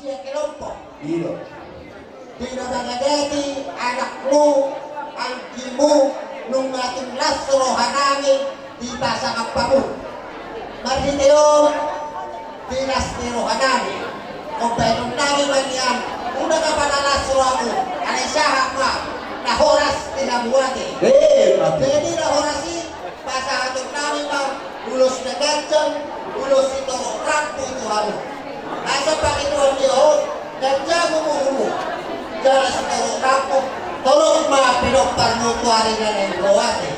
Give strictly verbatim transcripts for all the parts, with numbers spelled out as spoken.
Sian kelompok. Iya. Di na mangadati anakmu, anggimu, nunga tung las rohanami di pasangan pamu. Marhite on, di las ni rohanami. Mambahen nami ma nian, unang pala las rohamu, alai sahat ma, na horas di hamu ate. Eh, ate. Jadi na horas i, pasahaton nami ma ulos na ganjang, ulos sitorop rambu tu hamu. Asa pangidoan ni on, ganjang umurmu. Jala sitorop rambu, tolong ma pinomparmu tu ari na naeng ro ate.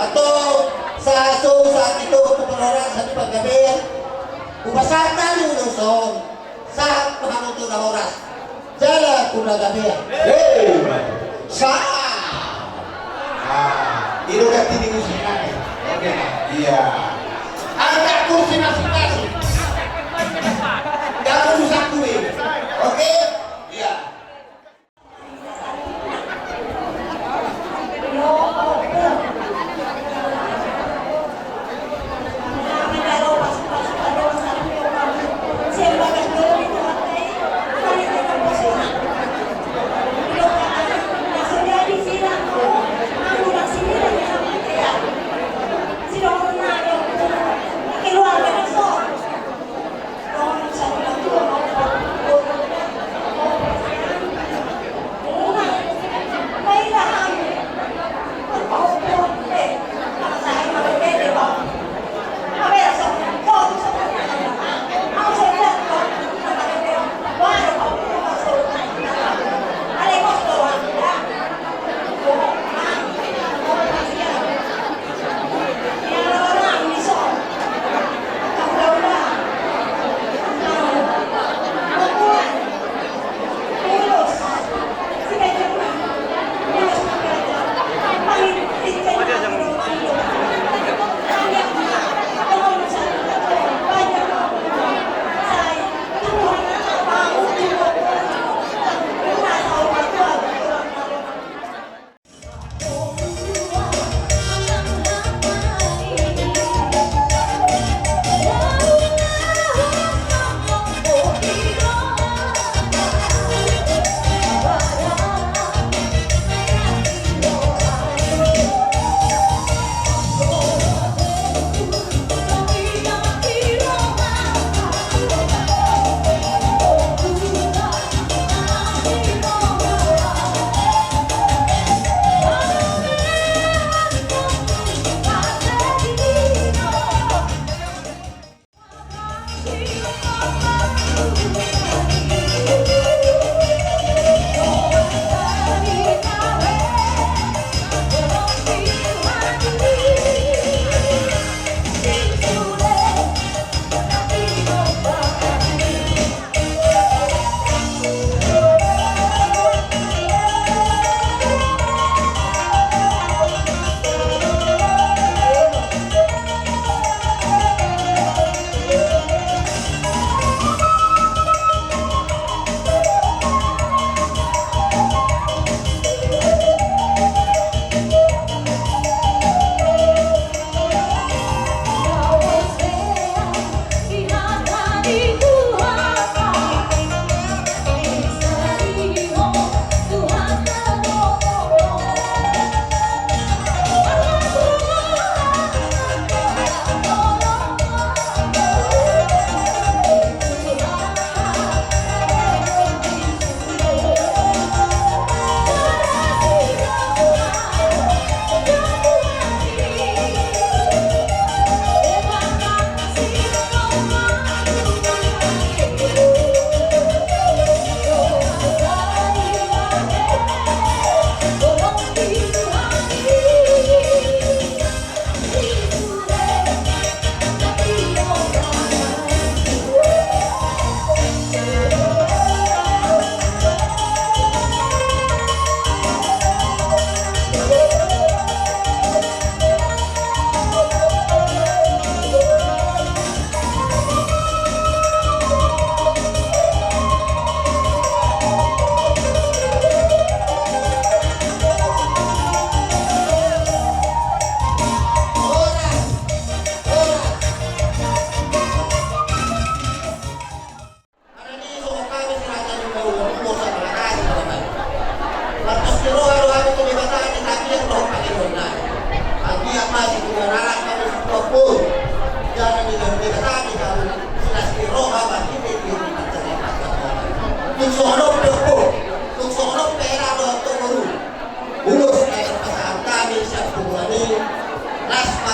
Antong, sahat so, sahat ito, tu parhorasan, sahat panggabean. Hupasahat hami ulos on. Sahat ma hamu tu na horas. Jala tu na gabe. Hei, sahat. Ah, i do ganti ni musik nami. Oke, iya. Angkat kursi masing-masing. Jangan rusak kue. Oke? Iya.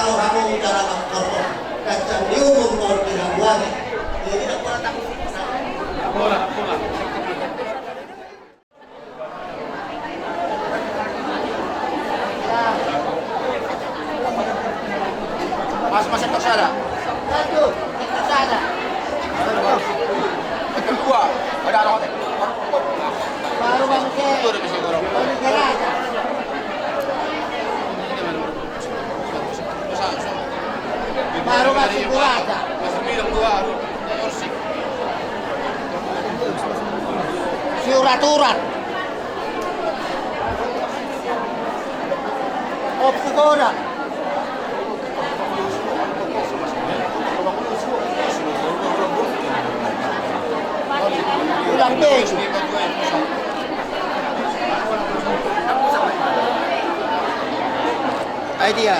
Hamu cara lapor kacang di umur mau tidak buat. Jadi tidak pernah takut. Mas, mas, sektor sada. Sektor sada. Sektor dua. Ada orang. Baru masuk ke. Itu udah bisa gorong. Baru masuk gua aja. Surat-surat. Op sekolah. Ulang beng. Idea.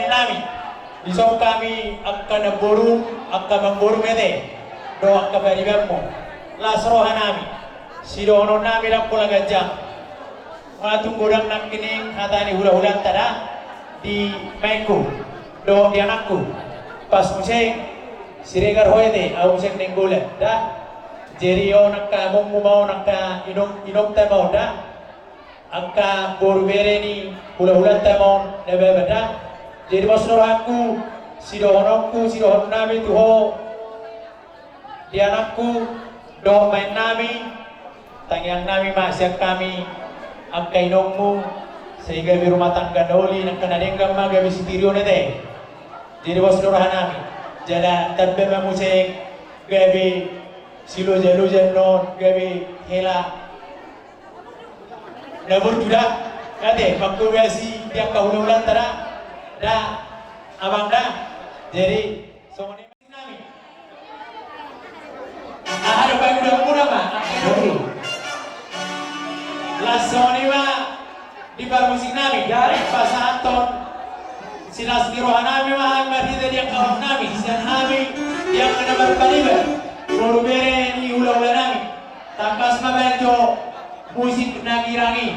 Nami, dison hami angka namboru, angka namboru mete, dohot angka paribanmu. Las roha nami, sidohonon nami ndang pola ganjang. Nga tung godang nangkining hata ni hulahulanta da, di maengku dohot di anakku. Pas muse, Siregar ho ate, ahu muse Nainggolan da. Jadi on angka amongmu ma on, angka inom, inomta ma on da. Angka boru bere ni hulahulanta ma on na baba da. Jadi pos do rohangku, sidohononku, sidohonon nami tu ho, di anakku dohot maen nami, tangiang nami ma sian hami angka inommu, sai gabe rumah tangga na uli, angka na denggan ma gabe sitiruon ate. Jadi pos do roha nami, jala tamba ma muse gabe siloja-loja non, gabe hela na burju da. Ate, mangkobasi di angka hulahulanta da, da, abang da. Jadi songon i ma nami. Aha do, baen mudamuna ma. Las songon i ma di parmusik nami. Jadi pasahathon silas ni roha nami ma hami marhite di angka olang nami, sian hami di angka na marpariban, boru bere ni hulahula nami. Tangkas ma baen jo musik na girang i.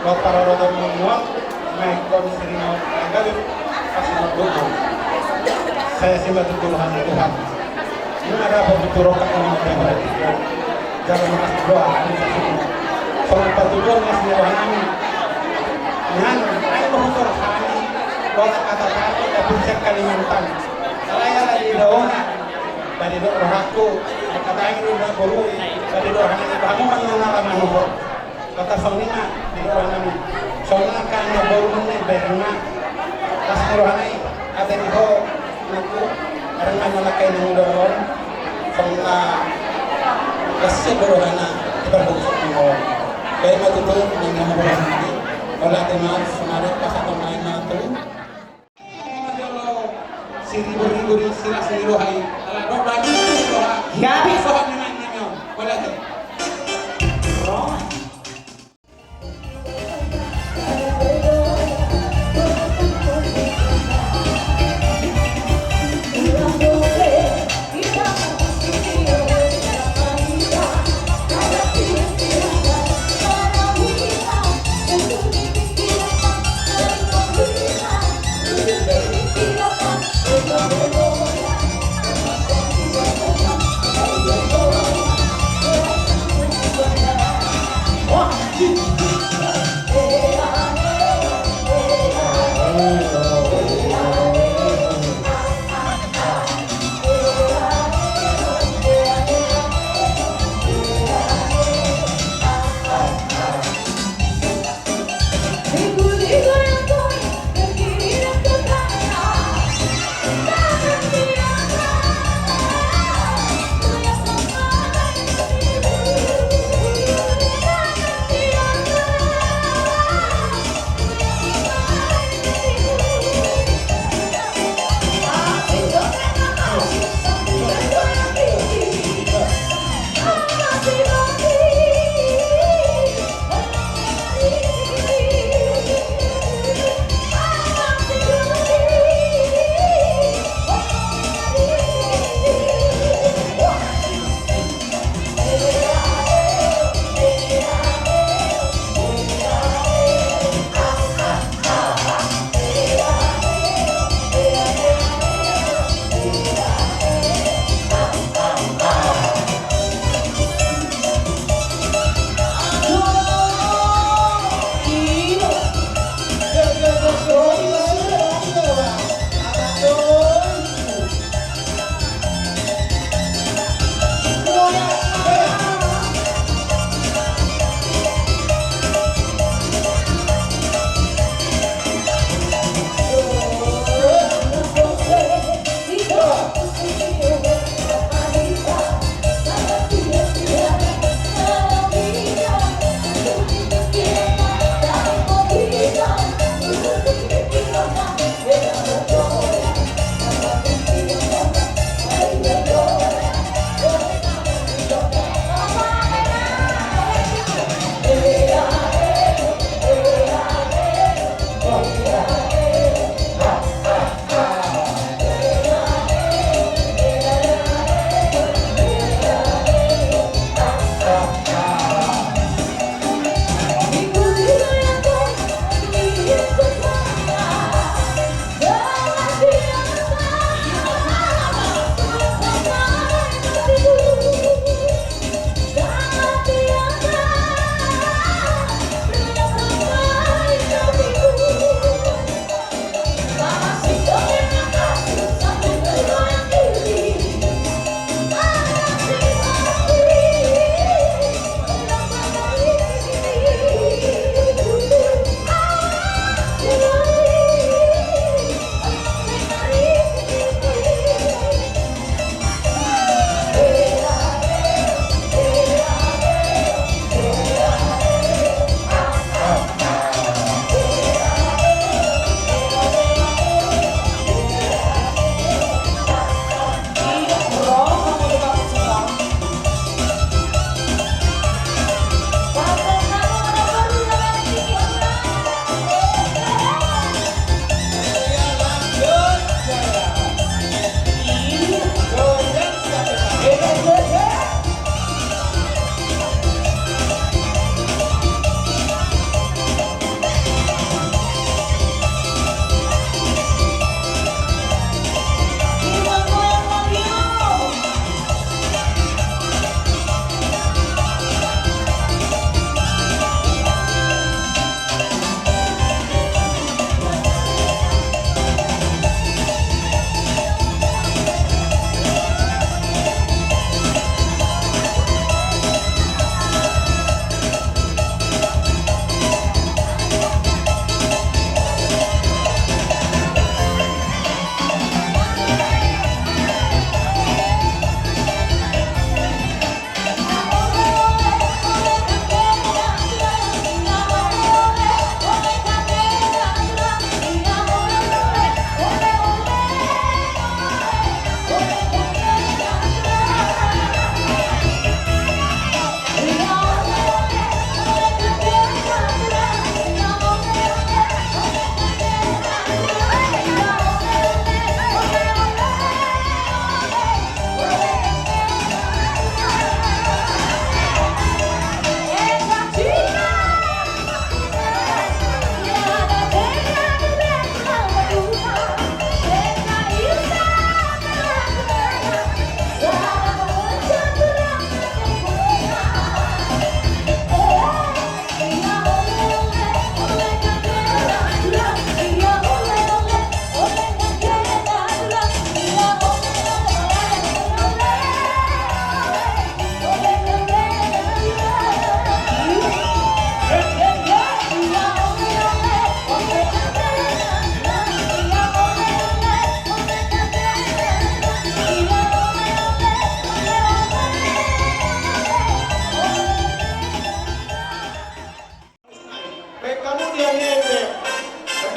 Parorot ni on, mengkon sirina on gabe, pas na buku. Sai simba tutu roha ni Tuhan. Nunga dapot tutu roha ni Tuhan. Jala makasih doa, kami sasungguh. Songon patuduhon na sian rohanami. Nian, ai bohusor hami, kota kata tadi, tapi sian Kalimantan. Alai ala di daona, bari do rohangku, kata ai do na boru, bari do rohanami, bahamu manang na lama nuho. Kata songon i ma di rohanami. Songon i angka na boru ni berna. Pas ni rohanami, ate ni ho, nangku, areng ma na lakai na muda on. Songon na las do rohana, di parbungsu ni ho. Baik ma tutu, nang na muda on. Ola ate ma, sonari, pas atau main ma tutu. Siribur-ribur i silas ni roha i. Ala dok lagi ni roha. Gabe. Sohot ni main nami on. Boleh tu. Roha.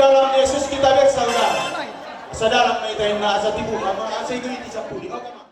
Dalam Yesus kita bersaudara. Sadalam ma hita inna asa tibu, asa igo iti sampuli. Oke, ma.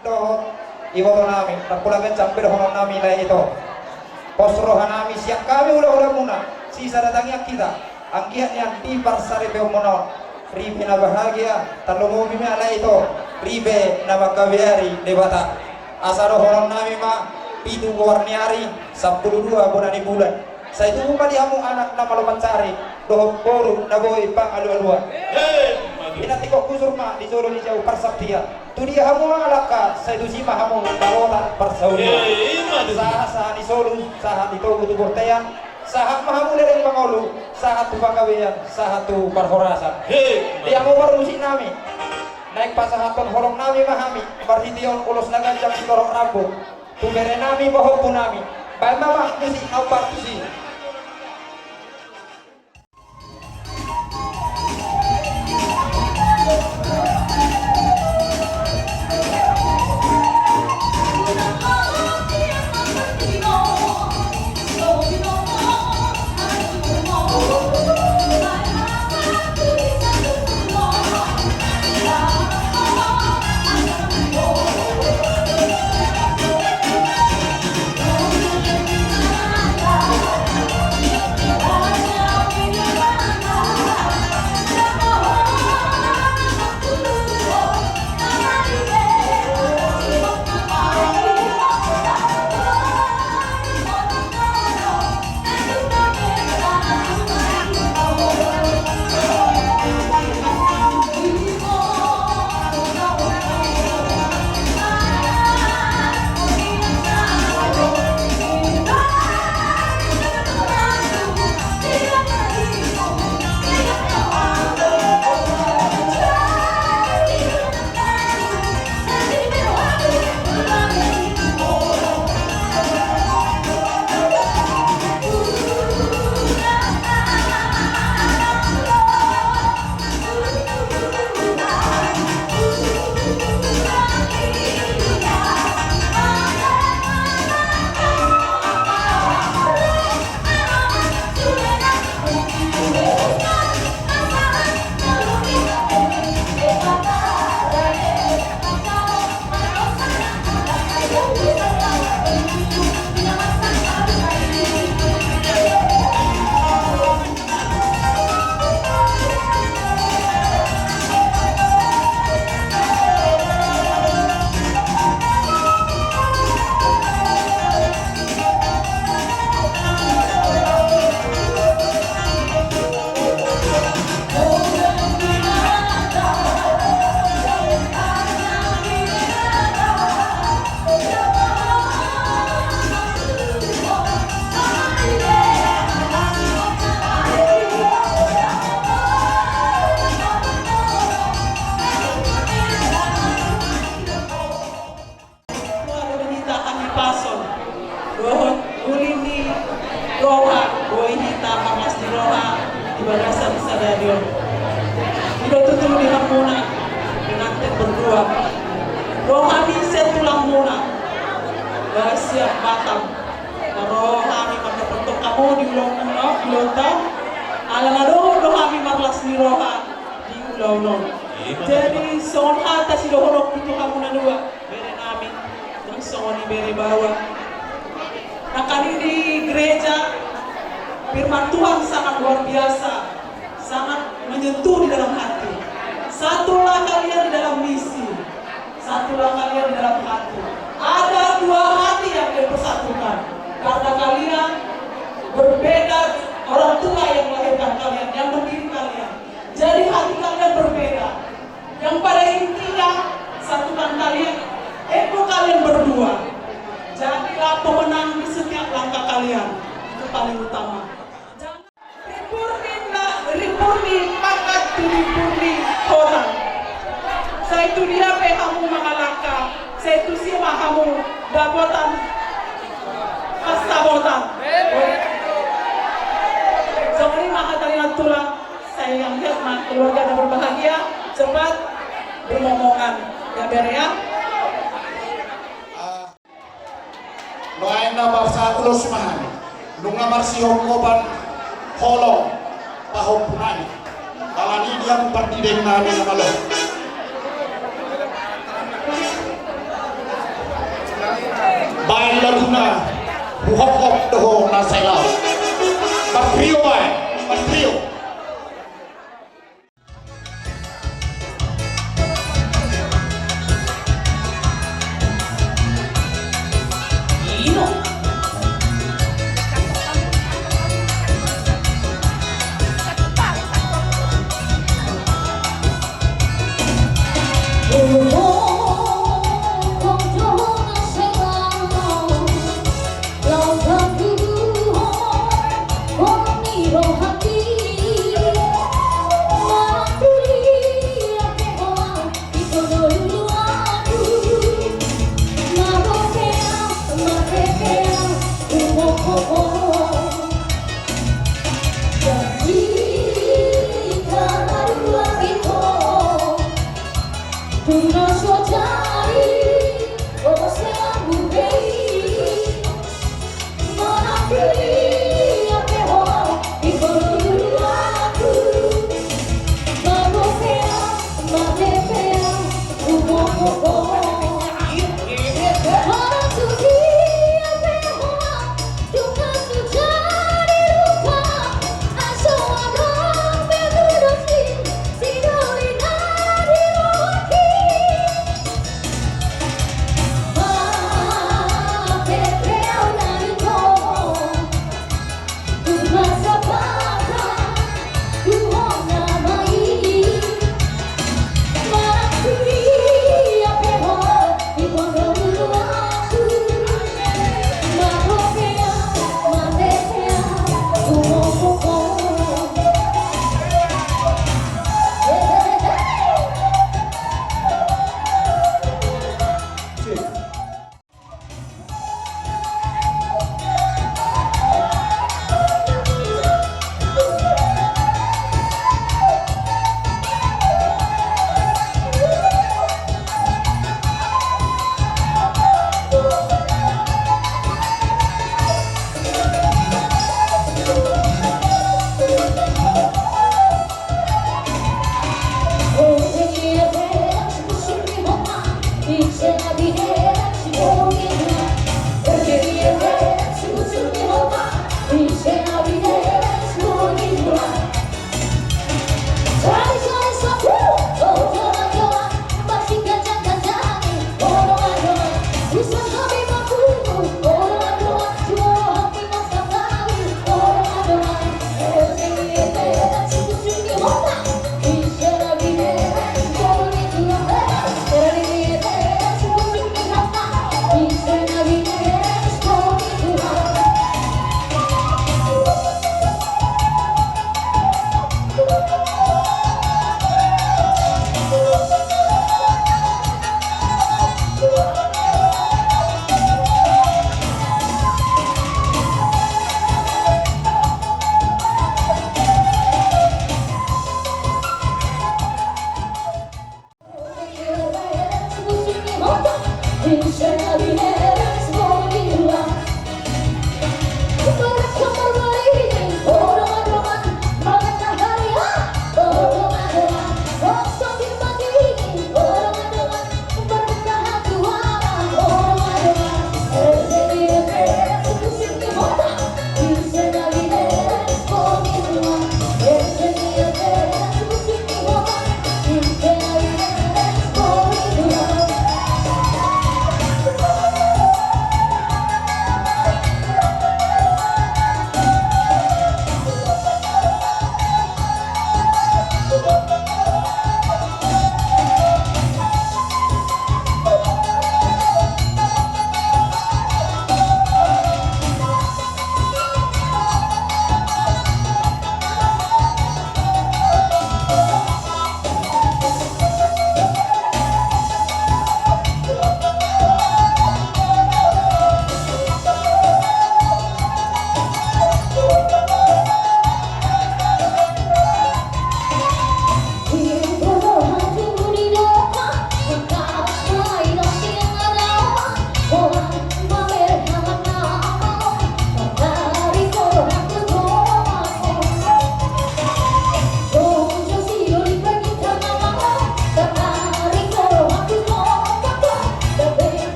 Dohot iboto nami, ndang pola ganjang be dohonon nami, Lae Ito. Pos roha nami sian hami hula-hula muna, sisada tangiang hita, anggiat nian di parsaripeon muna on, ripe na bahagia, tarlumobi ma, Lae Ito, ripe na mangkabiari Debata. Asa dohonon nami ma, pitu goar ni ari, sampulu dua bona ni bulan. Sai tubu ma di hamu anak na malo mansari, dohot boru na boi pangalu-aluan. Pinantikhon hujur ma di jolo ni jabu parsaktian. Tu dia hamu angka, sai tusi ma hamu dapotan parsaulian. Sahat-sahat ni solu, sahat ni togu tu bontean, sahat ma hamu leleng mangolu, sahat tu panggabean, sahat tu parhorasan. Di hamu parmusik nami, naeng pasahathon holong nami ma hami, marhite on ulos na ganjang sitorop rambu. Tu bere nami, pahompu nami, baen ma, ma musik na umbar tusi. Alana dohot do hami marlas ni roha di ulaon on. Jadi songon hata sidohononku tu hamu na dua, bere nami, nang songon i bere baoa. Nangkaning di gereja, firman Tuhan sangat luar biasa, sangat menyentuh di dalam hati. Satulah kalian di dalam misi. Satulah kalian di dalam hati. Ada dua hati yang dipersatukan. Karena kalian berbeda, orang tua yang melahirkan kalian, yang mendidik kalian. Jadi hati kalian berbeda. Yang pada intinya, satukan kalian, ego kalian berdua. Jadilah pemenang di setiap langkah kalian. Itu paling utama. Jangan Ripurni na, ripurni pangkat tu ripurni hona. Sai tu dia pe hamu mangalangka, sai tusi ma hamu dapotan pansamotan. Songon i ma hata ni natulang, sai anggiat ma keluarga na berbahagia cepat bermomongan. Ya bere ya. Nuaeng na basa ulos ma hami, nunga marsihongkopan holong pahompu nami. Alani dia pardideng nami na malo. Baen laduna huhophop do ho na sai laho. Martrio baen, martrio.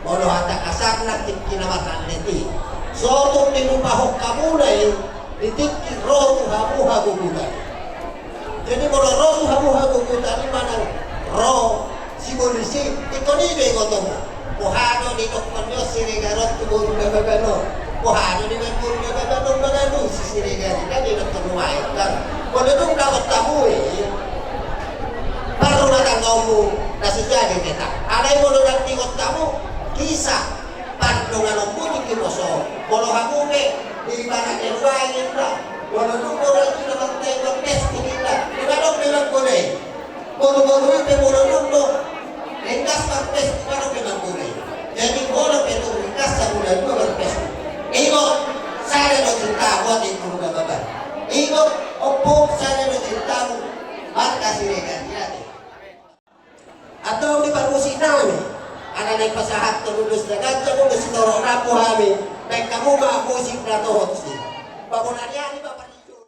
Molo hata kasarna tingki na marhallet i. So tung dilupahon hamuna i, di tingki ro tu hamu hagogotan i. Jadi molo ro tu hamu hagogotan i manang ro si polisi, ingkon i do ingotonmu. Boha do didokkon ni on Siregar on tu boru Nababan on? Boha do dibaen boru Nababan on mangalului si Siregar i? Kan didokkon nuaeng kan. Molo dung dapot hamu i, parrumah tanggaonmu na so jadi, heta. Alai molo ndang diingot hamu, kisa pandonganonmu di kiroso. Molo hamu pe di bana keluai ninna, molo dung molo i na mangke marpestik ninna, di mana pe manggolei. Boru-boru i pe molo dung do ringgas marpestik, di mana pe manggolei. Jadi molo pe dung ringgas sabulan dua marpestik, ingot, sada do cintamu, ate boru Nababan. Ingot, ompung, sada do cintamu, marga Siregar i, ate. Antong di parmusik nami, ala naeng pasahathon ulos na ganjang, ulos sitorop rambu hami, baen hamu ma musik na tohot si. Pamulani ani ma parijo.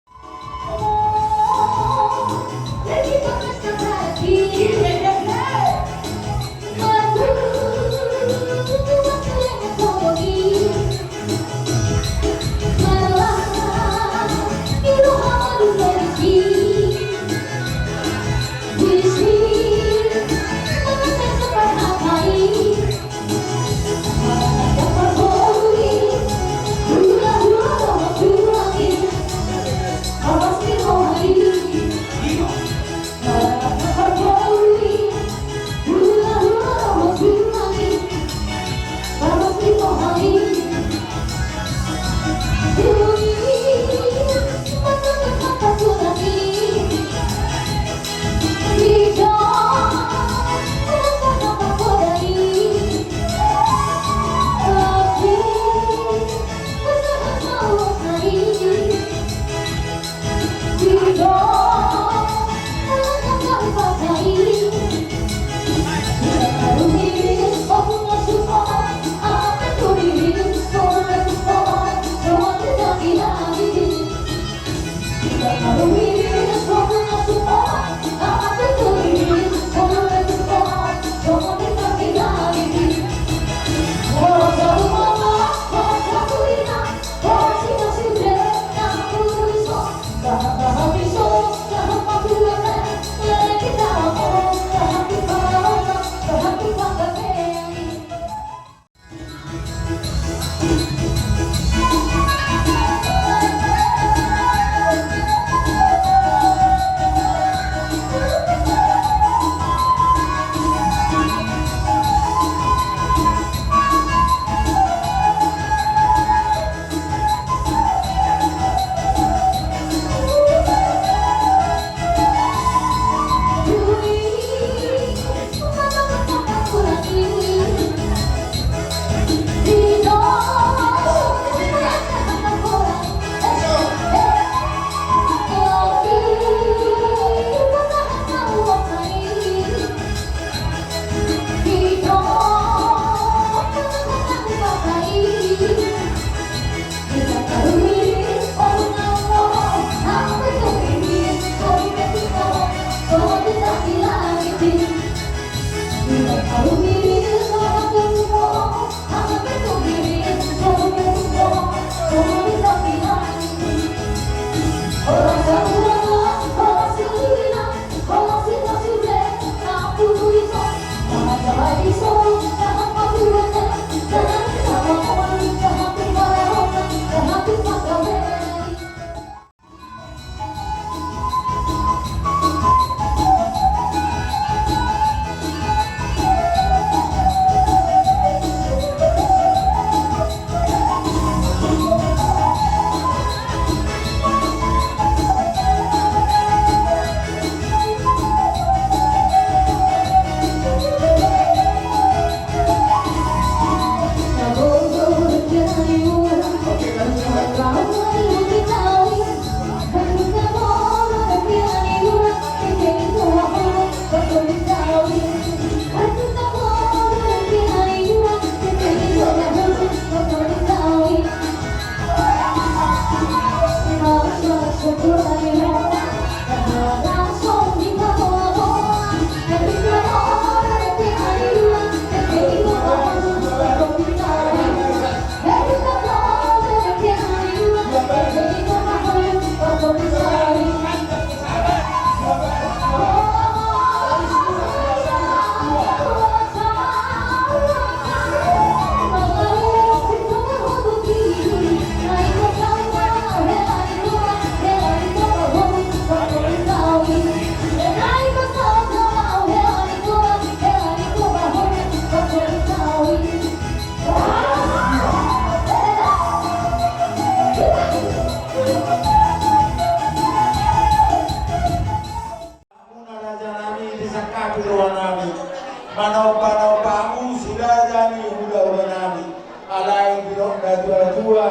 Hulahula nami, alai didok natuatua,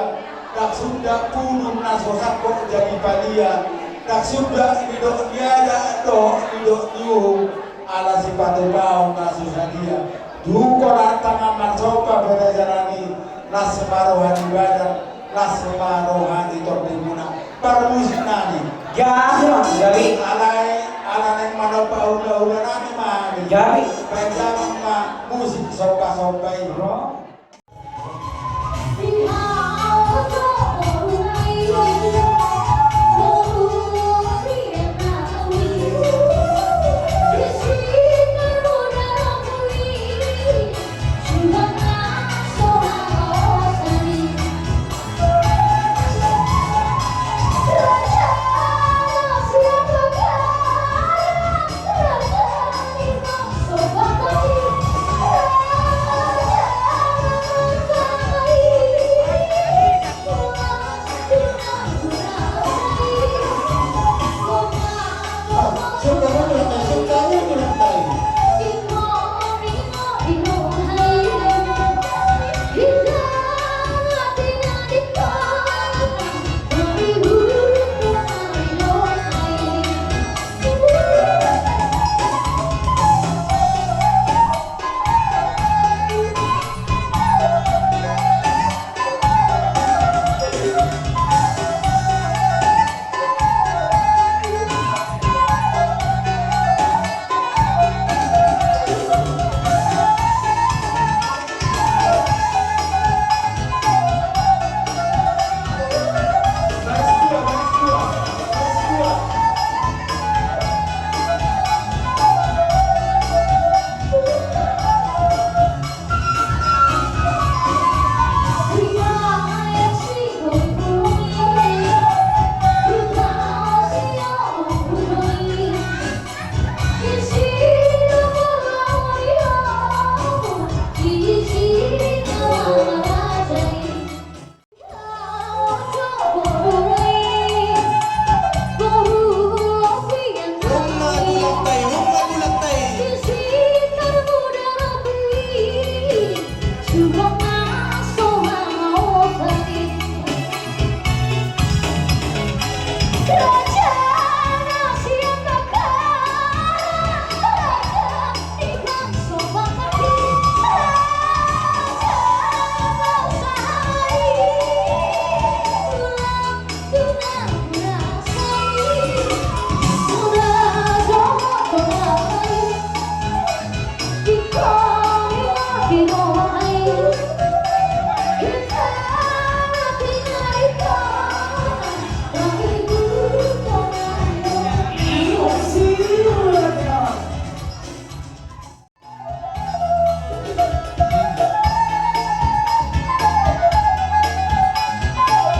ndang suda pudun na so sangkot jadi palia, ndang suda didok ni adat dohot didok ni uhum, ala sipatupaon na so sadia. Tung holan tangan marsomba pe raja nami, las ma roha ni badan, las ma roha ni tondimuna. Parmusik nami. Gabe, gabe. Alai, ala naeng manomba hulahula nami ma hami. Gabe. Baen damang ma musik somba-somba i. Ro.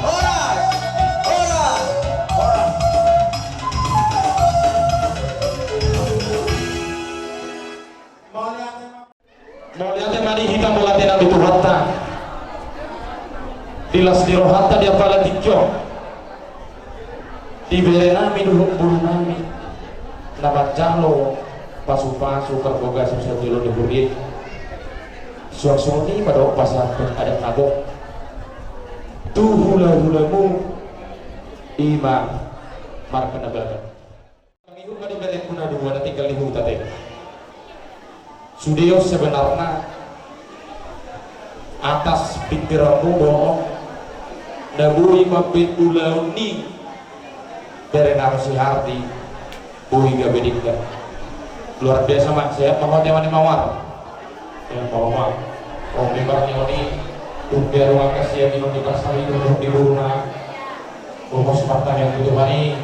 Horas! Horas! Horas! Mauliate ma di hita, mauliate nami tu Tuhanta. Di las ni rohanta di apala tingki on. Di bere nami dohot boru nami na manjalo pasupasu parbogason sijolo ni huria i. Suang songon i ma dohot pasahathon adat na gok tu hulahulamu, i ma marga Nababan. Pangihut ma di berengku na dua na tinggal di huta te. Sude on sebenarna atas pingkiranmu bohong na boi mambaen ulaon ni bere nami si Hardi, boi gabe denggan. Luar biasa ma, sehat ma ho, Teman Mawar. Sehat ma ho ma. Ro memang ni on i, tung pe adong angka sian i, on di parsariton dohot di boruna. Pokok separtani on tu Tuhan i.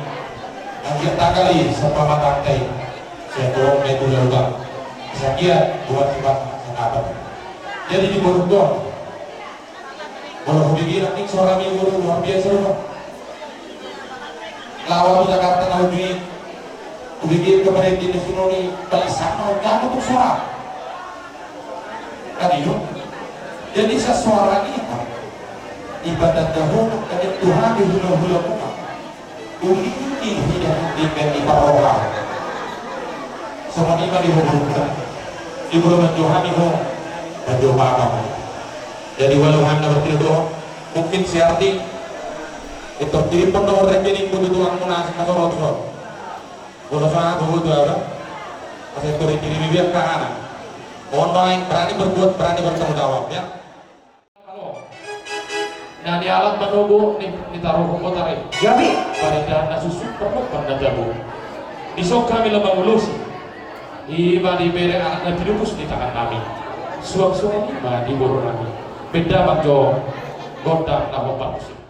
Anggiat tagal i sapamatangka i. Sian bohong na i tu lautang. Sagiat buat sipat sangkapan. Jadi di borungku on, molo hubege nangkin suarami, boru, luar biasa do. Laho ahu tu Jakarta na uju i, hubege kepada di nasional i, balisan na uju tu suara. Kan i do. Jadi sasuara i, i patanda hohom kan i tu hami hulahula muna. Uli ni hida hita di parroha. Songon i ma di ho borungku. Di boru manjo hami ho, manjo mama. Jadi ualu hami na martinodohon, mungkin si Ardi pintor tiripon do rekeningmu tu tulang muna asing na so ro tu son. Molo so aha boboto au da. Asa pintor dikirim i biar kahana. Mohon doa yang berani berbuat, berani bertanggung jawab ya. Na nialap manogo ni, nitaruhon botari. Jadi. Barita na susu perlu panda jabu. Dison hami lam mangulosi. Ima dibere anak na tinubus di tangan nami. Suang suang ima di boru nami. Beda manjo gondang na hombar musik.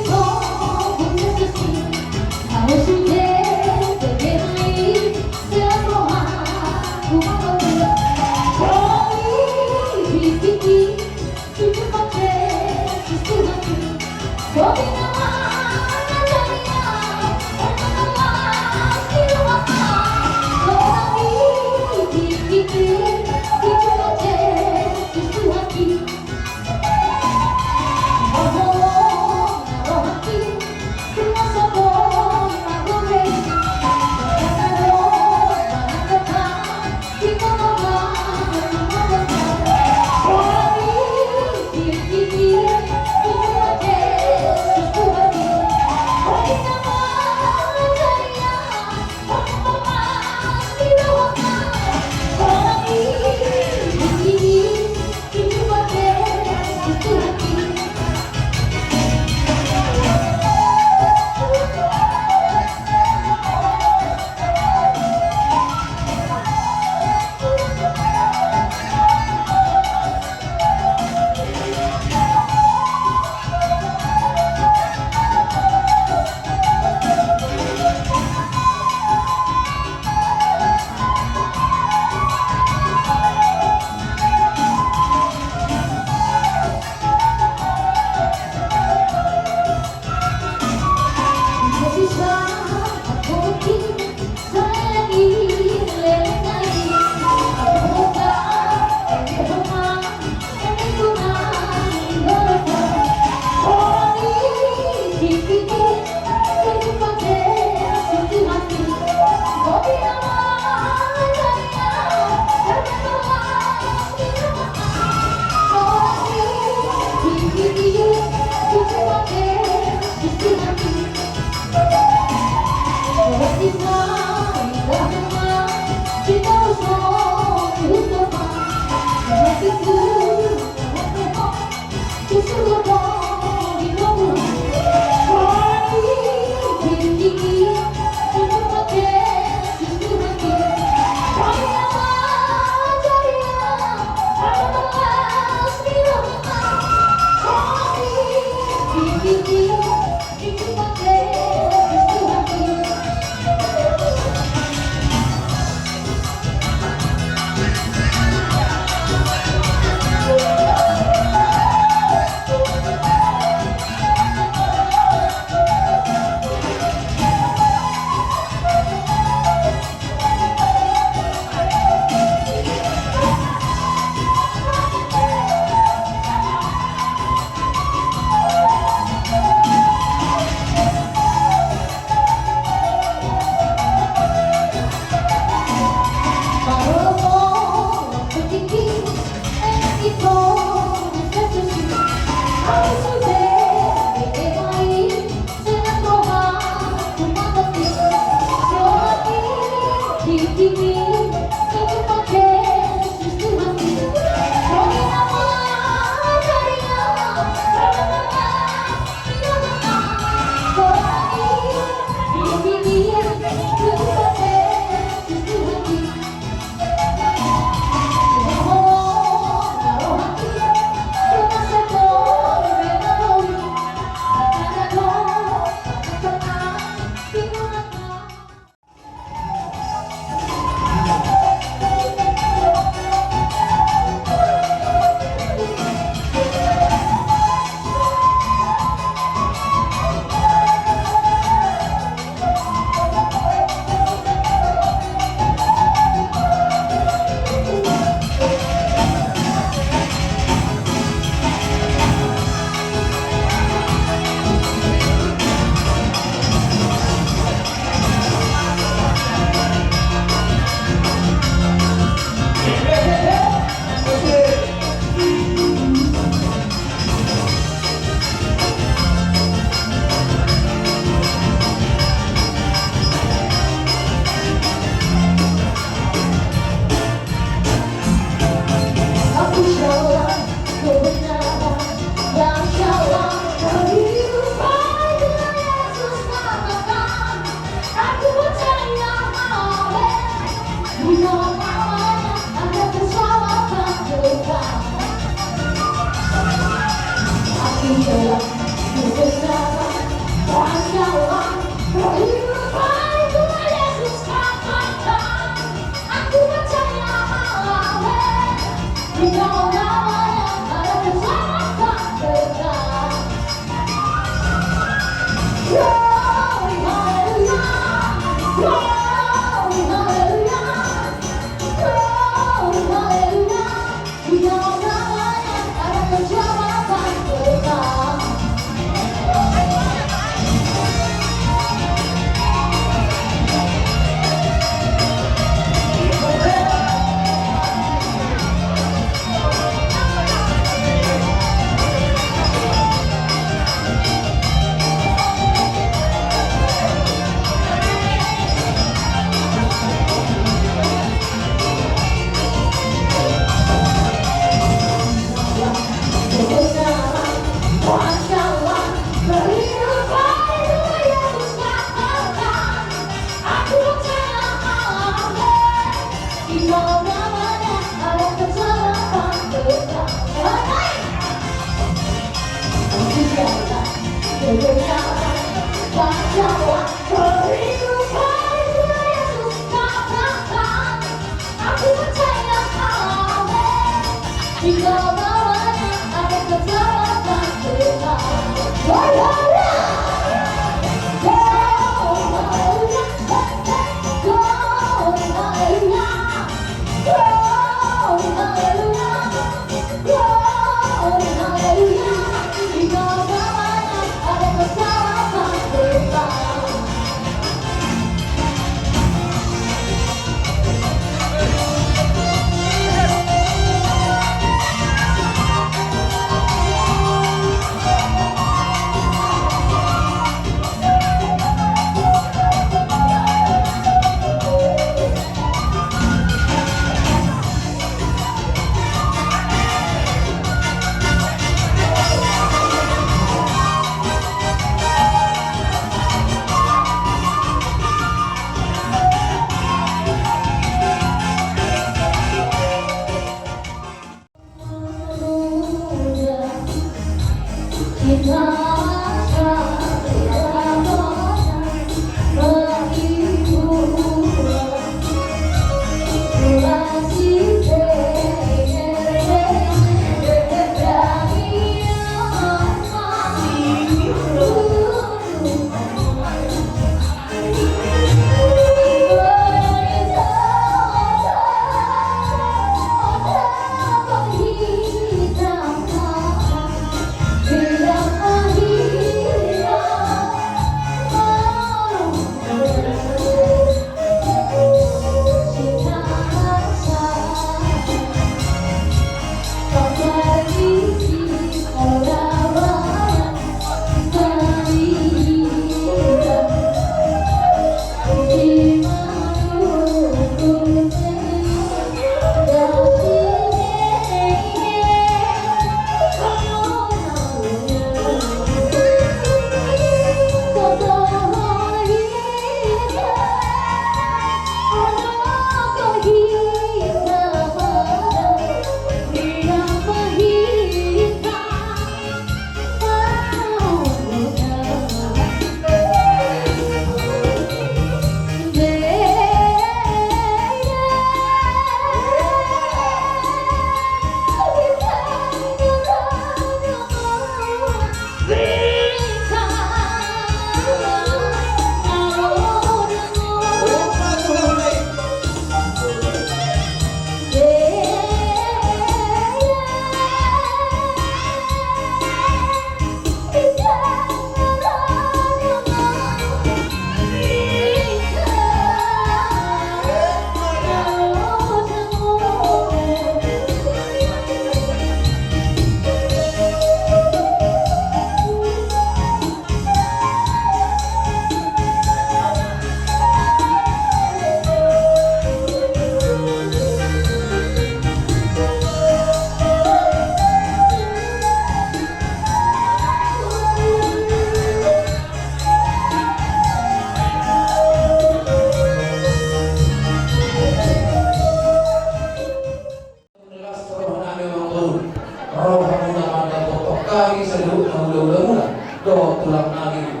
Hami saluhut na hulahula muna dohot tulang nami.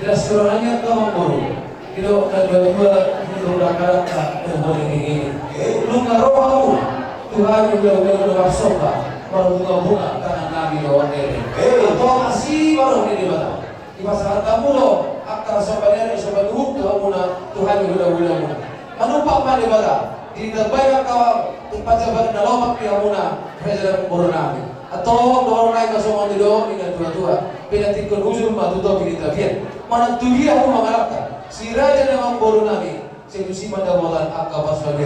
Di las ni roha ni angka amangboru, didok na dua-dua, didok na dangka-dangka, didok na dengke-dengke. Nunga ro hamu tu hami hulahula muna marsomba, marbunga-bunga tangan nami dohot ende. Antong asi ma roha ni Debata. Dipasahat hamu do angka somba ni ari, somba ni uhum tu hamuna, tu hami hulahula muna. Manumpak ma Debata, ditambai angka panjabat na lomak di hamuna, raja dohot boru nami. Antong dohonon nai ma songon nidok ni na tua-tua: Pinantikhon hujur ma tu topi ni tapian. Manang tu dia hamu mangalangka, si raja dohot boru nami, sai tusi ma dapotan angka pasupasu.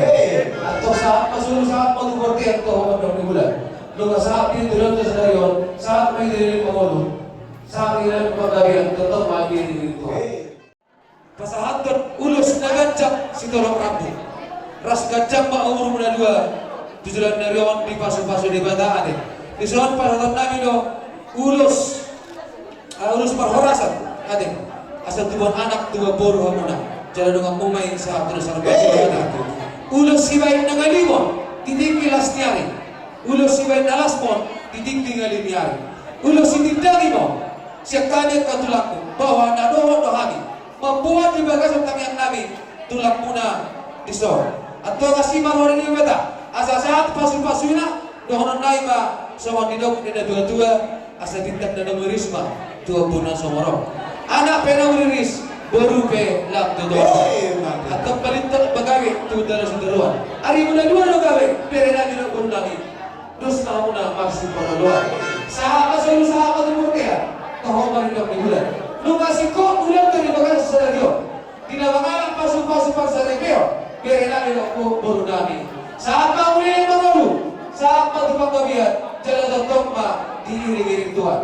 Antong sahat ma solu, sahat ma tu bontean, tu hahomar ni bulan. Nunga sahat di tolonta sadari on, sahat ma di leleng mangolu, sahat di leleng panggabean, tongtong ma di leleng tua. Pasahathon ulos na ganjang sitorop rambu. Ras ganjang ma umurmu na dua tu joloan ni ari on, dipasupasu Debata ate. Dison pasahaton nami do ulos, ah, ulos parhorasan ate. Asa tubuan anak, tubuan boru hamuna, jala donganmu ma i sahat tu na salpu. Ulos sibahen na ngalimo di tingki las ni ari. Ulos sibahen na las ma on di tingki ngali ni ari. Ulos sitindangi ma on sian hami angka tulangmu, bahwa na dohot do hami mamboan di bagasan tangiang nami tulang muna dison. Antong asi ma roha ni Debata, asa sahat pasupasuna. Dohonon nai ma songon nidok ni na tua-tua: Asa bintang na naung riris ma tu ombun na so morot. Anak pe naung riris, boru pe lam tutu. Antong balintang ma gabe tu tano sitaruan. Arimuna dua do gabe, bere nami dohot boru nami. Dos ma hamuna marsiparngoluan. Sahat ma solu, sahat ma tu bontean, tu hahomar ni bulan. Nunga singkop bulan tu di bagasan sadari on. Di na mangalap pasupasu parsaripeon, bere nami dohot boru nami. Sahat ma tu leleng mangolu, sahat ma tu panggabean, jala tongtong ma di iring-iring Tuhan.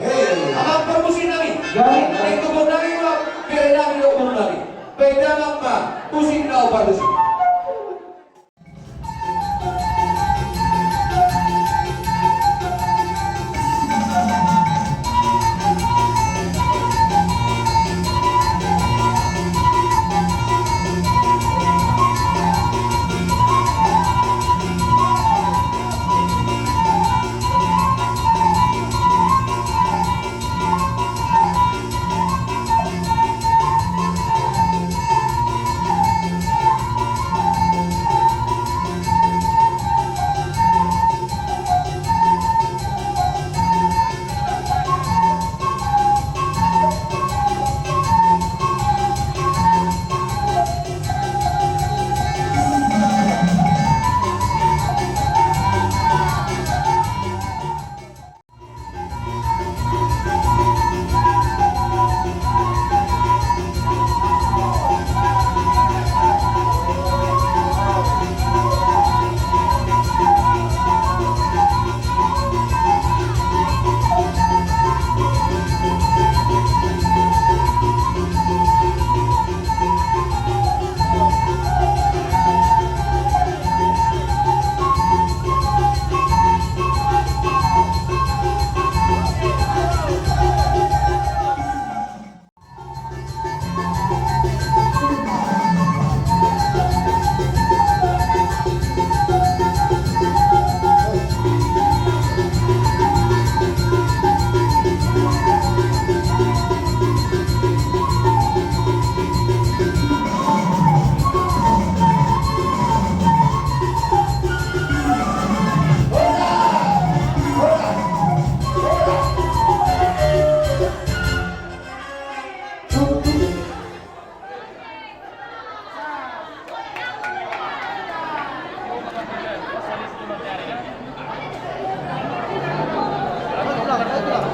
Amang parmusik nami, na ningku boru nami, bere nami dohot boru nami. Bahen damang ma musik na parmusik.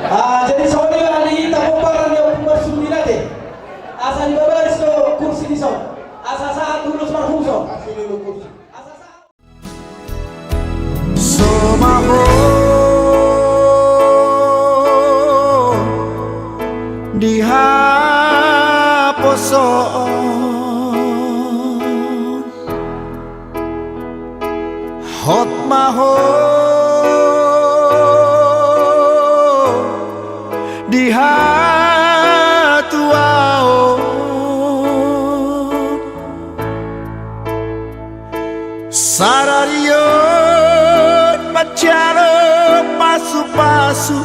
Ah, jadi songon i ma di tapomparan ni Ompu Marsudi Nate. Asa dibabaris do kursi dison. Asa sahat ulos parhusop. Asa sahat. So ma ho di haposoon, hot ma ho di hatuaon. Sadari on manjalo pasupasu,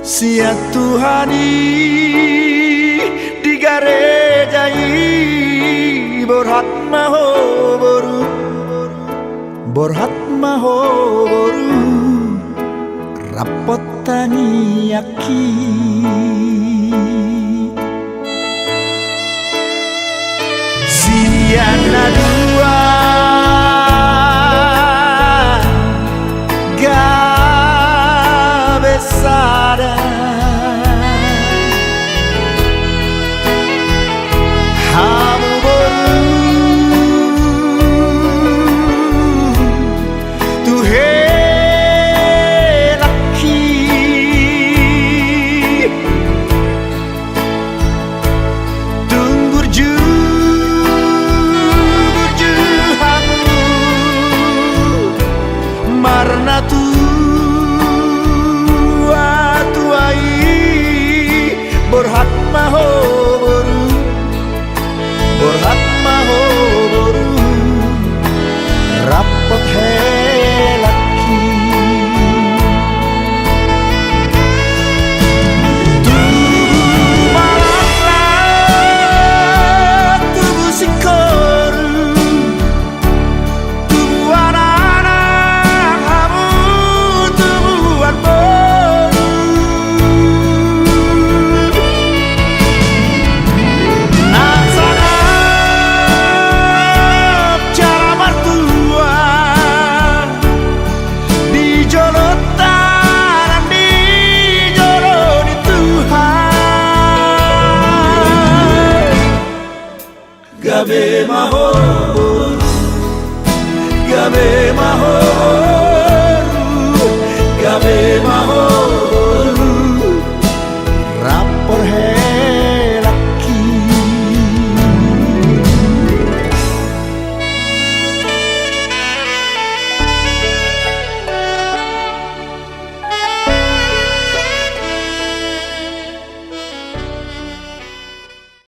Sian Tuhan i di gareja i, borhat ma ho boru, borhat ma ho boru, rap hot tangiangki. Sian na dua gabe sada, hamu boru tu helangki. Tung burju, burju hamu marnatua-tua i, borhat ma ho boru, borhat ma ho boru, rap hot helangki. Tubu ma laklak, tubu singkoru, tubuan anak hamu, tubuan boru. Nang sangap jala martua di jolonta nang di jolo ni Tuhan. Gabe ma ho